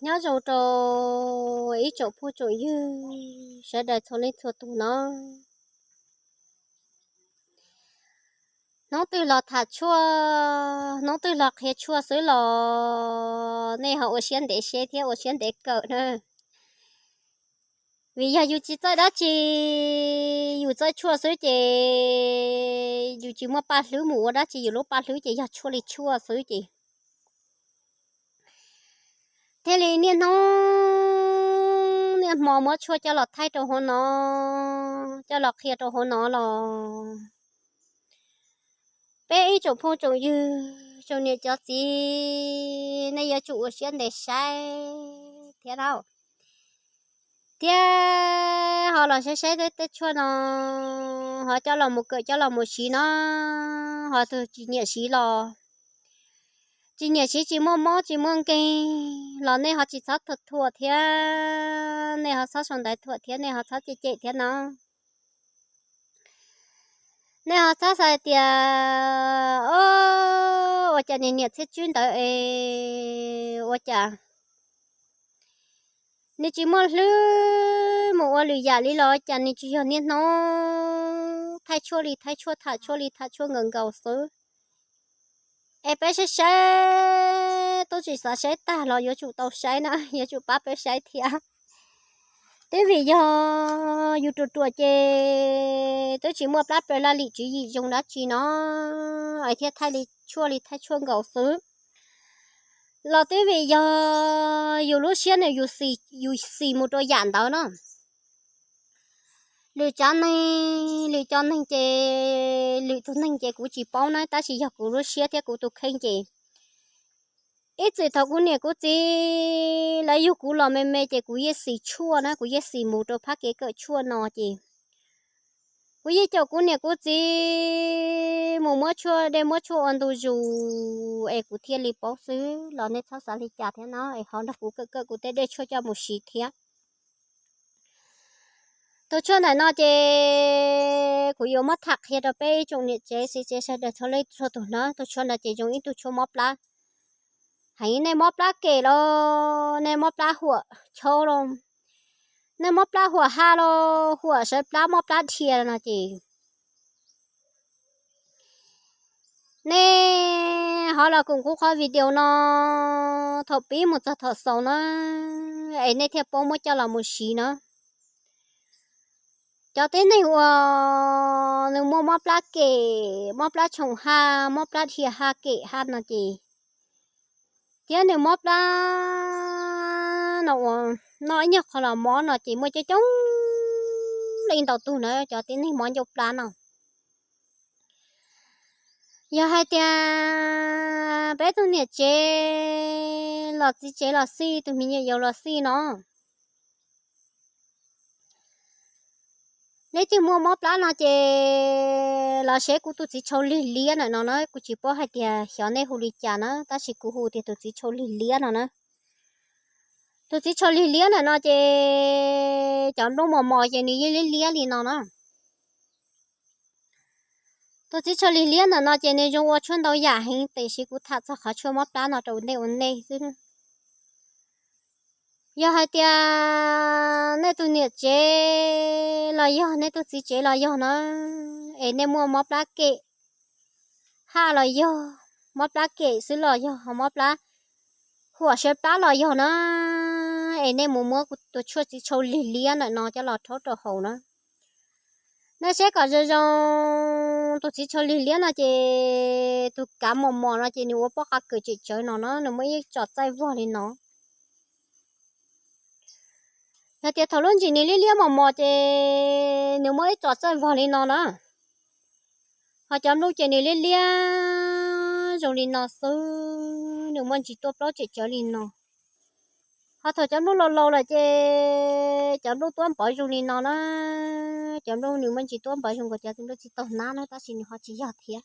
Nyob zoo rau ib tsoom phooj tsoom ywg sawv daws txhua leej txhua tus no. Hnub twg los tham tshuaj, hnub twg los qhia tshuaj xwb los nej ho ua siab ntev seb thiab ua siab ntev kawm na. Vim yog yus tsis txawj dab tsi, yus txawj tshuaj xwb ces yus tsis muaj paj hlwb mus ua dab tsi, yus lub paj hlwb ces yog tshuaj li tshuaj xwb ces thiaj li niaj hnub niaj hmo muab tshuaj coj los thaij rau hauv no, coj los qhia rau hauv no los peb ib tsoom phooj tsoom ywg, tsoom niam cov txiv, nej yuav tsum ua siab ntev saib thiab na. Thiab ho los saib saib tej tshuaj no, ho coj los mus kawm coj los mus siv no, ho tus tsis nyiam siv los, tsis nyiam siv tsis muaj mob tsis muaj nkeeg los nej ho tsis txhob thuam thiab, nej ho txhob sau ntawv thuam thiab, nej ho txhob cem cem thiab no. Nej ho txhob xav tias, o, ua cas niam niam txhiab tswb ntawd es ua cas nws tsis muaj hlwb mus ua lwm yam li los cas nws tsis yog niaj hnub thaij tshuaj li thaij tshuaj, tham tshuaj li tham tshuaj nkaus nkaus xwb. Es peb saib saib, tub tsis xav saib tag los yuav tsum tau saib na, yuav tsum pab peb saib thiab. Twb vim yog yus ruam ruam ces twb tsis muaj plab plaws laj lim tswv yim zoo dab tsi no, es thiaj thaij li tshuaj li thaij tshuaj nkaus xwb. Los twb vim yog yus lub siab nws yus xis mus rau yam ntawd no. Lwm tsav neeg, lwm cov neeg ces, lwm tus neeg ces kuv tsis paub na, tab sis yog kuv lub siab thiab kuv tus kheej ces ib txwm thaum kuv niam kuv txiv lawv yug kuv los me me ces kuv yeej xis tshuaj na, kuv yeej xis mus rau phab kev kawm tshuaj no ces kuv yeej caum kuv niam kuv txiv mus muab tshuaj dej muab tshuaj ua ntu zus es kuv thiaj li paub xwb los nej txhob xav li cas thiab no, es ho nrog kuv kawm kawm kuv tej dej tshuaj coj mus siv thiab. Tus tshuaj ntawm no ces kuv yuav muab tham qhia rau peb ib tsoom niam tsev txiv tsev sawv daws txhua leej txhua tus na. Tus tshuaj no ces zoo ib tug tshuaj mob plab. Heev, nej mob plab kem los, nej mob plab huam chau los, nej mob plab huam ha los, huam sawv plab, mob plab dhia no ces nej ho los koom kuv qhov video no thaum pib mus txog thaum xaus na, es nej thiaj paub muab coj los mus siv na. Cov tib neeg uas nws muaj mob plab kem, mob plab tshoom ha, mob plab dhia ha kem ha no ces, thiab nws mob plab no uas noj ib nyuag qho los mob no ces muaj coob coob li ntau tug na cov tib neeg mob ncauj plab no. Yog hais tias peb tug niam tsev los txiv tsev los xij, tus me nyuam yaus los xij no, leej twg muaj mob plab no ces los saib kuv tus txiv tshau lig liab ntawm no na, kuv tsis paub hais tias xyov nej hu li cas na, tab sis kuv hu tias tus txiv tshau lig liab no na. Tus txiv tshau lig liab ntawm no ces cov nplooj mos mos ces nws yeej liab liab li no na. Tus txiv tshau lig liab ntawm no ces nws zoo ua tshuaj ntau yam heev, tiam sis kuv tham txog qhov tshuaj mob plab no rau nej ua ntej xwb. Yog hais tias nej tus niam tsev los yog, nej tus txiv tsev los yog na, es nej muaj mob plab kem haj los yog, mob plab kem xwb los yog, mob plab huam sawv plab los yog na, es nej mus muab kuv tus tshuaj txiv tshau lig liab ntawm no coj los rhaub rau haus na. Nej saib kom zoo zoo, tus txiv tshau lig liab no ces tus kav mos mos no ces nws ua pob qa kawm tsem tsawv no na, nws muaj ib tsom txaij vog li no. Yog tias thaum lub ntsis nws liab liab mos mos ces nws muaj ib tsom txaij vog li no na. Ho cov nplooj ces nws liab liab zoo li no xwb, nws muaj ntsis tuaj plaub tsem tsawv li no. Ho thaum cov nplooj laus laus lawm ces cov nplooj tuab npawv zoo li no na. Cov nplooj nws muaj ntsis tuab npawv zoo nkaus cov nplooj tsis tau hnab na, tab sis nws ho tsis yog thiab.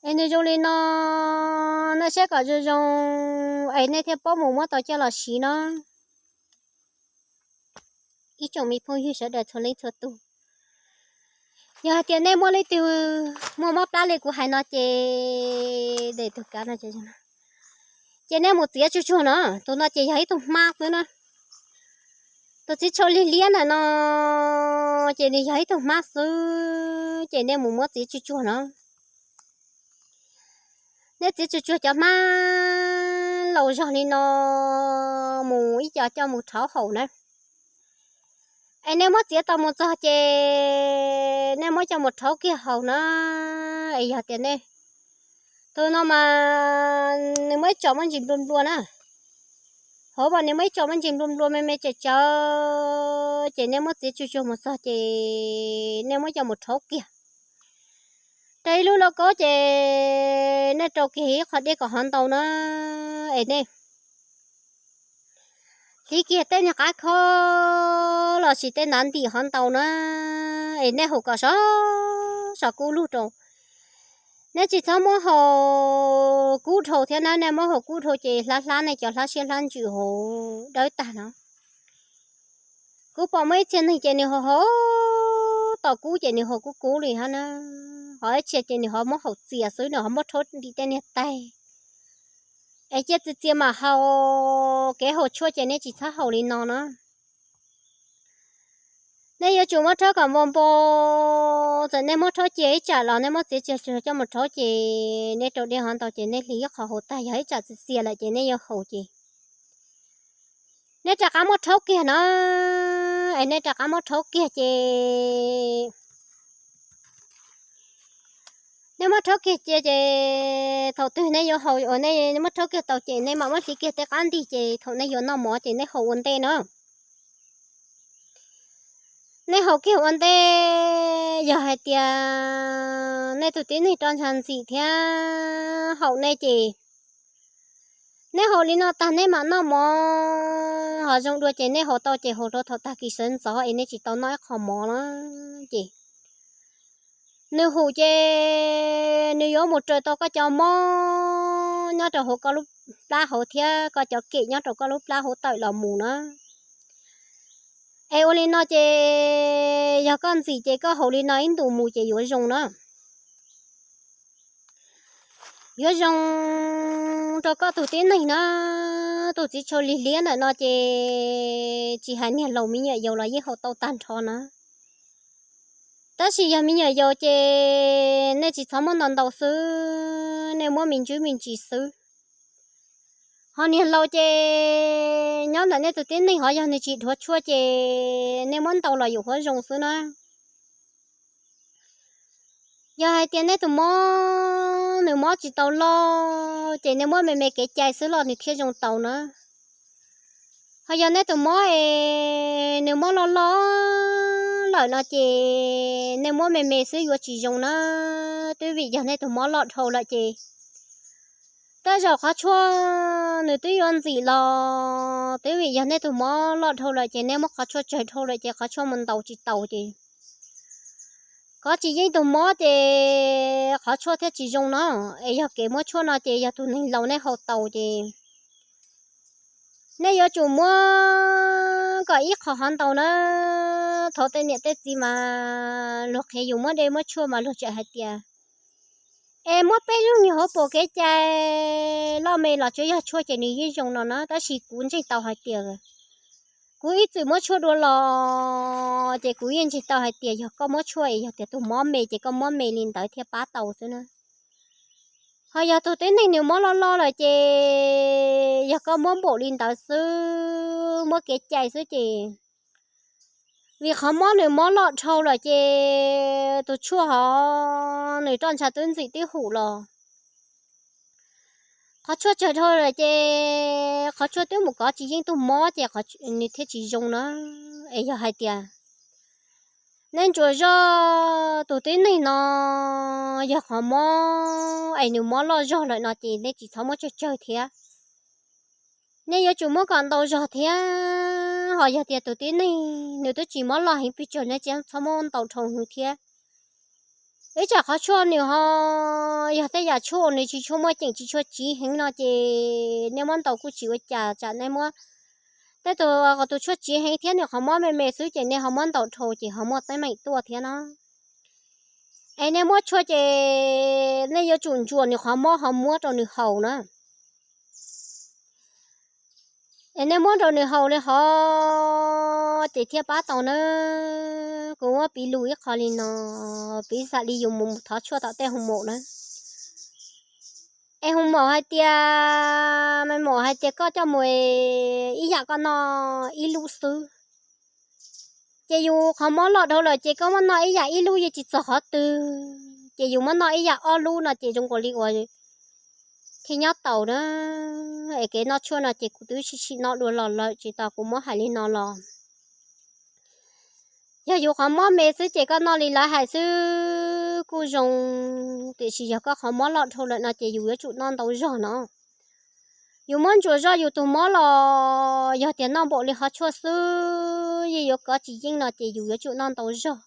Es nws zoo li no, nej saib kom zoo zoo, es nej thiaj paub mus muab tau coj los siv no. Ib tsoom me phooj ywg sawv daws txhua leej txhua tus, yog hais tias nej muaj leej twg muaj mob plab li kuv hais no ces, de tus kav no, Ces nej mus txiav tsuag tsuag no, tus no ces yog ib tug hmab xwb na. Tus txiv tsho liab liab ntawm no ces nws yog ib tug hmab xwb, ces nej mus muab txiav tsuag tsuag no. Nej txiav tsuag tsuag cov hmab laus zog li no mus ib co coj mus rhaub haus na. Es nej muab txiav tau mus txog ces nej muab coj mus rhaub kiag haus na. Es yog tias nej, tus no mas nws muaj ib tsom muaj ntsis nplua nplua na. Hauv mas nws muaj ib tsom muaj ntsis nplua nplua me me tsawv tsawv, ces nej muab txiav tsuag tsuag mus txog ces nej muab coj mus rhaub kiag. Rau ib lub lauj kaub ces nej rau kiag ib qho dej kom hov ntau na. Es nej hliv kiag tej niag qab khob los sis tej ntav ntim hov ntau na, es nej haus kom sov, sov kub lug rau. Nej tsis txhob muab haus kub dhau thiab na, nej muab haus kub dhau ces hlab hlab nej cov hlab siab hlab ntsws hauv dawb tag no. Kuv pom muaj ib txhia neeg ces nws haus haus tom kub ces nws haus kub kub li hab na. Ho ib txhia ces nws ho muab haus txias xwb, nws ho muab rhaub ntim tej niag taig. Es cia txias txias mam haus, kev haus tshuaj ces nej tsis txhob haus li no na. Nej yuav tsum muab rhaub kom npo npo, txawm nej muab rhaub cia ib tsam los nej muab txiav txias coj mus rhaub ces nej rau dej hov ntau ces nej hliv ib qho hauv tag, yog ib tsam txias txias lawm ces nej yuav haus ces nej rov qab muab rhaub kiag na. Es nej rov qab muab rhaub kiag ces nej muab rhaub kiag cia ces thaum twg nej yuav haus uas nej muab rhaub kiag tau ces nej mam muab hliv kiag tej qab ntig ces thaum nej yuav noj mov ces nej haus ua ntej na. Nej haus kiag ua ntej, yog hais tias nej tus tib neeg roj ntsha ntxim thiab haum nej ces nej haus li no tag nej mam noj mov. Ho zoo dua ces nej haus tau ces haus rau thaum tag kis sawv ntxov es nej tsis tau noj ib qho mov na. Ces nws haum ces nws yuav mus raws tau koj cov mob nyob rau hauv koj lub plab hauv thiab koj cov kem nyob rau koj lub plab hauv tawm los mus na. Es ua li no ces yog koj ntxim ces koj haus li no ib ntus mus ces yuav zoo na. Yuav zoo rau koj tus tib neeg na. Tus txiv tsho lig liab ntawm no ces tsis hais niag laus me nyuam yaus los yeej haus tau tag nrho na. Tab sis yog me nyuam yaus ces nej tsis txhob muab ntau ntau xwb, nej muab me ntsis me ntsis xwb. Ho niag laus ces nyob ntawm nej tus tib neeg ho yog nws tsis dhuav tshuaj ces nej muab ntau los yuav huab zoo xwb na. Yog hais tias nej tus mob nws mob tsis tau loj ces nej muab me me kev cai xwb los nws thiaj zoo tau na. Ho yog nej tus mob es nws mob loj loj lawm no ces nej muab me me xwb yuav tsis zoo na. Twb vim yog nej tus mob loj dhau lawm ces tej zaum qhov tshuaj nws twb yuav ntxim los twb vim yog nej tus mob loj dhau lawm ces nej muab qhov tshuaj tsawg dhau lawm ces qhov tshuaj mus ntaus tsis taus ces kov tsis yeej tus mob ces qhov tshuaj thiaj tsis zoo no. Es yog kev muab tshuaj no ces yog tus neeg laus nej haus taus ces nej yuav tsum muab kom ib qho hov ntau na. Thaum tej niam tej txiv mas luag qhia yus muab dej muab tshuaj mas luag tseem hais tias es muab peb lub nyuag hauv paus kev cai loj me los tsuav yog tshuaj ces nws yeej zoo no na. Tab sis kuv ntseeg tau hais tias kuv ib txwm muab tshuaj dua los ces kuv yeej ntseeg tau hais tias yog koj muab tshuaj es yog tias tus mob me ces koj muab me li ntawd thiaj pab tau xwb na. Ho yog tus tib neeg nws mob loj loj lawm ces yog koj muab npaum li ntawd xwb, muab kev cai xwb ces vim qhov mob nws mob loj dhau lawm ces tus tshuaj hov nws roj ntsha twb ntxim twb hum los qhov tshuaj tsawg dhau lawm ces qhov tshuaj twb mus kov tsis yeej tus mob ces nws thiaj tsis zoo na. Es yog hais tias nej ntsuas zoj tus tib neeg no yog qhov mob es nws mob loj zog lawm no ces nej tsis txhob muab tsawg tsawg thiab. Nej yuav tsum muab kom ntau zog thiab. Ho yog tias tus tib neeg nws twb tsis mob loj heev pes tsawg nej tsis txhob muab ntau dhau hwv thiab. Ib tsam qhov tshuaj nws ho yog tej yam tshuaj uas nws tsis tshua muaj ceem tsis tshua tsiv heev no ces nej muab ntau kuj tsis ua cas, tsam nej muab tej tus, tus tshuaj tsiv heev thiab nws qhov mob me me xwb ces nej ho muab ntau dhau ces ho muaj teeb meem tuaj thiab no. Es nej muab tshuaj ces nej yuav tsum ntsuas nws qhov mob ho muab rau nws haus na. Es nej muab rau nws haus li hov ces thiaj pab tau na. Kuv muab piv lus ib qho li no, piv xam li yus mus thov tshuaj tom tej hoo maum na. Es hoo maum hais tias, me maum hais tias koj coj mus ib yam koj noj ib lub xwb. Ces yus qhov mob loj dhau lawm ces koj muab noj ib yam ib lub yeej tsis txog qhov twg, ces yus muab noj ib yam ob lub no ces zoo nkaus li uas thiaj nyob taus na. Es kev noj tshuaj no ces kuv twb tsis sim noj dua los lawm tsis tas kuv muab hais li no los. Yog yus qhov mob me xwb ces koj noj li lawv hais xwb kuj zoo, tiam sis yog koj qhov mob loj dhau lawm no ces yus yuav tsum noj ntau zog no. Yus muab ntsuas zog yus tus mob los yog tias noj npaum li hov tshuaj xwb yeej yuav kov tsis yeej no ces yus yuav tsum noj ntau zog.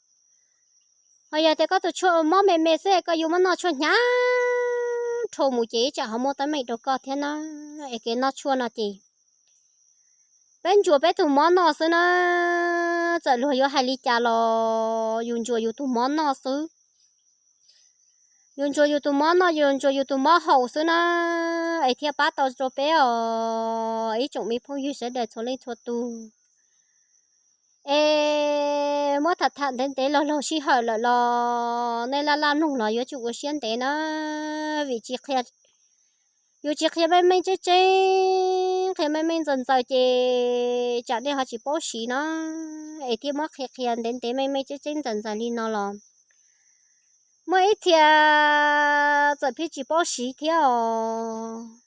Ho yog tias koj tus tshuaj mob me me xwb es koj yuav muab noj tshuaj hnyav rhau mus ces ib tsam ho muaj teeb meem rau koj thiab na. Es kev noj tshuaj no ces peb ntsuas peb tus mob noj xwb na. Txawm luag yuav hais li cas los yus ntsuas yus tus mob noj xwb. Yus ntsuas yus tus mob noj, yus ntsuas yus tus mob haus xwb na, es thiaj pab tau rau peb os ib tsoom me phooj ywg sawv daws txhua leej txhua tus. Es muab tham tham ntev ntev los laug sij hawm lawm los nej laj laj mloog los yuav tsum ua siab ntev na, vim tsis qhia, yus tsis qhia meej meej tseeb tseeb, qhia meej meej ntxaws ntxaws ces tsam nej ho tsis paub siv no, es thiaj muab qhia qhia ntev ntev meej meej tseeb tseeb ntxaws ntxaws li no los muaj ib txhia txawm pheej tsis paub siv thiab os.